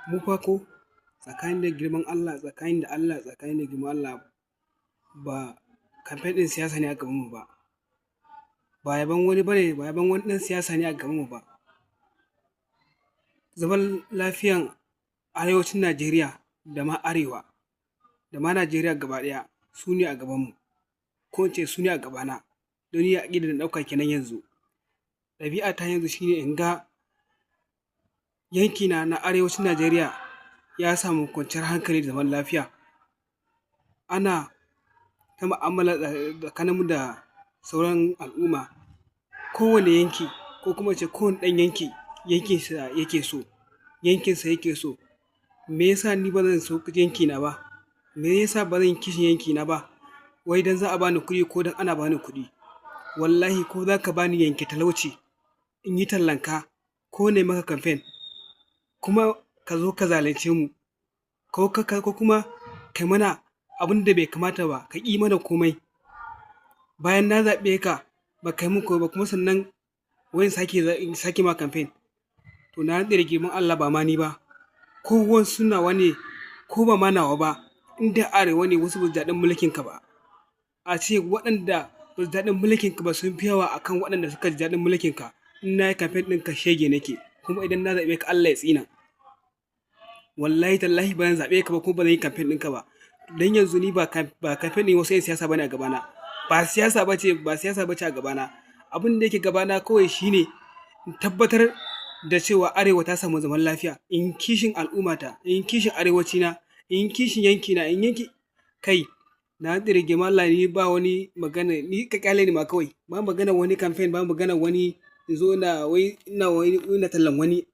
Mu fa ko tsakanin da girman Allah, tsakanin da Allah, tsakanin da girman Allah, ba kamfen ɗin siyasa ne a gabanmu ba. Ba yabon wani bane, ba yabon wani ɗan siyasa ne a gabanmu ba. Zaman lafiyan arewacin Najeriya da ma arewa da ma Najeriya gaba ɗaya su ne a gabanmu, ko in ce su ne a gabana. Don ni aƙidar da na ɗauka kenan yanzu. Ɗabi'a ta yanzu shine in ga yankina na arewacin Najeriya ya samu kwanciyar hankali da zaman lafiya. Ana ta mu'amala tsakaninmu da sauran al'umma. Kowane yanki ko kuma in ce kowane ɗan yanki, yankinsa yake so, yankinsa yake so. Me yasa ni ba zan so yankina ba? Me yasa ba zan yi kishin yankina ba? Wai don za a bani kuɗi ko don ana bani kuɗi. Wallahi ko za ka bani yanke talauci in yi tallanka ko na yi maka kamfen, kuma ka zo ka zalunce mu ko ko kuma kai mana abin da bai kamata ba, ka ƙi mana komai. Bayan na zaɓe ka ba kai mun komai ba, kuma sannan wai in sake ma kamfen. To, na rantse da girman Allah, ba ma ni ba, ko wasu nawa ne ko ba ma nawa ba, in dai arewa ne, wasu ba su ji daɗin mulkin ka ba. A ce waɗanda ba su ji daɗin mulkin ka ba sun fi yawa akan waɗanda suka ji daɗin mulkin ka. In na yi kamfen ɗinka, shege nake. Kuma idan na zaɓe ka, Allah ya tsina. Wallahi tallahi ba zan zaɓe ka ba, kuma ba zan yi kamfen ɗinka ba. Don yanzu ni ba kamfen ɗin wasu 'yan siyasa bane a gabana. Ba siyasa bace, ba siyasa bace a gabana. Abin da yake gabana kawai shine in tabbatar da cewa arewa ta samu zaman lafiya, in kishin al'ummata, in kishin arewacina, in kishin yankina, in yanki kai na rantse da girman Allah, ni ba wani magana, ni ka kyale ni ma kawai. Ba magana wani kamfen, ba magana wani in zo ina wai ina wai ina tallan wani.